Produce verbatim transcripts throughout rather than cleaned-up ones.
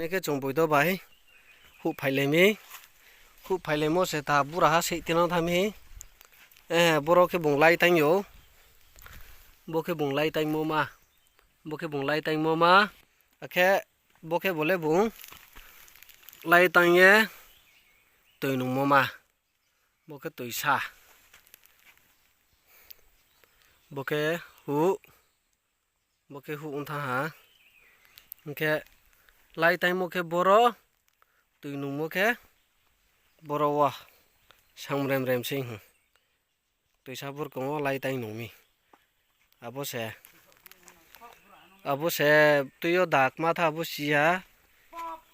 Ni khe chung boido bai huh phailai mi. Huh phailaimo se ta buraha seih tinang tha mi. Eh, boro khe bung lai tang ou. Bo khe bung lai tangmo ma. Bo khe bung lai tangmo ma. Akhe bo khe bo le bung lai tang ye toi nungmo ma. Bo khe toisa. Bo khe huh. Bo khe huh ong thanng ha. Hing khe lai tangmo khe boro, toi nungmo khe boro wo. Samrem rem sei hing. Toisa burkong wo lai tang nung mi. Abo se, abo se tui yo da kma tha abo si ya.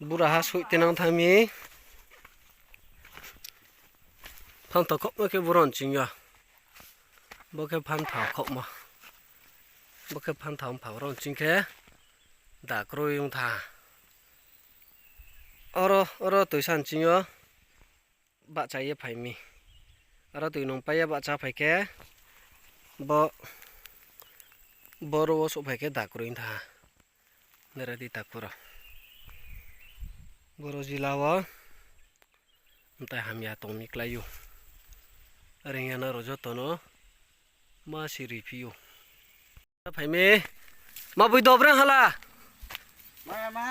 Buraha soih tinang tha mi. Phanthao khohmo khe boro nching yo. Bo khe phanthao khohmo. Bo khe phanthao mpha boro nching khe da kroi ong tha. Oro, oro toisa nching yo bahcha ye phai mi. Aro toi nung pai ye bahcha phai khe bo, boro wo souhphai khe da kroi tha. Nara di takhu rao. Boro jila wo mtai hamya tong mi klái ou. Are ong ya nrao joto no ma si ri phi ou. Phai mi. Ma boi do brang hala. Ma, ma.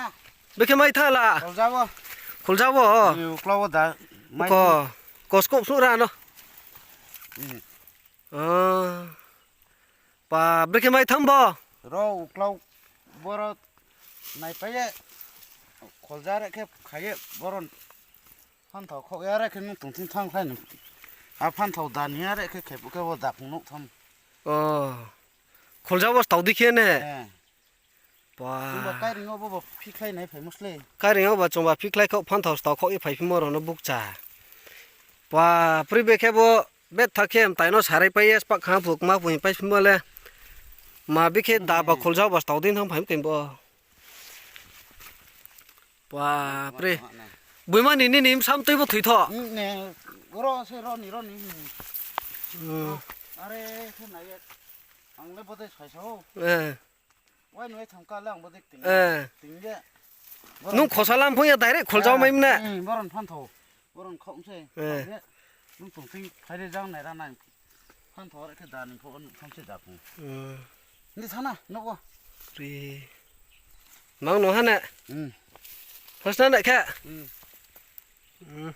Bekhe mai tha la. Khulja wo. Khulja wo. Ni uklau wo da. Mai. Ko, ko scope sung ra no. Hmm. Ah. Pa, bekhe mai tham bo. Ro uklau boro naipai ye. Khulja re khe khai ye boro. Phanthao khoh ya re khe nung tongthing thanng khlai ni. A phanthao da ni ya re khe khe bo khe bo da phung nouh tham. Oh. Khulja wo stao di khe ne. Eh. Pa. Chungba kairing yo bo bo phikhlai nai phai musle. Kairing yo ba chungba phikhlai khaoh phanthao stao khaoh ye phai phimo rao no bukcha. Pa, pri bekhe bo betha khe mtai no sarai pai ye spak kha phu kma phu hing pai phimo le. Ma bekhe da ba khulja wo ba stao di thanng phai mteng bo. Pa, pri. Buima ni nini bsa mtui bo thoi tho. Hmm, ne, ro se ro ni, ro ni, hmm. Hmm. Are, khe nai ye. Ang le bodei saisa ou. Eh. Wai nui thang ka le ang bodei ting. Eh. Ting ye. Nung khosa lam phung ya direct khulja mai mna. Hmm, boron phanthao. Boron khom se. Eh. Ang le nung tong ting khai re jang nai ra nai. Phanthao re khe da ni pho nung khom se da phung. Hmm. Ni thana, nouh wo. Ri. Mang no hana. Hmm. Hosna na kha. Hmm. Hmm.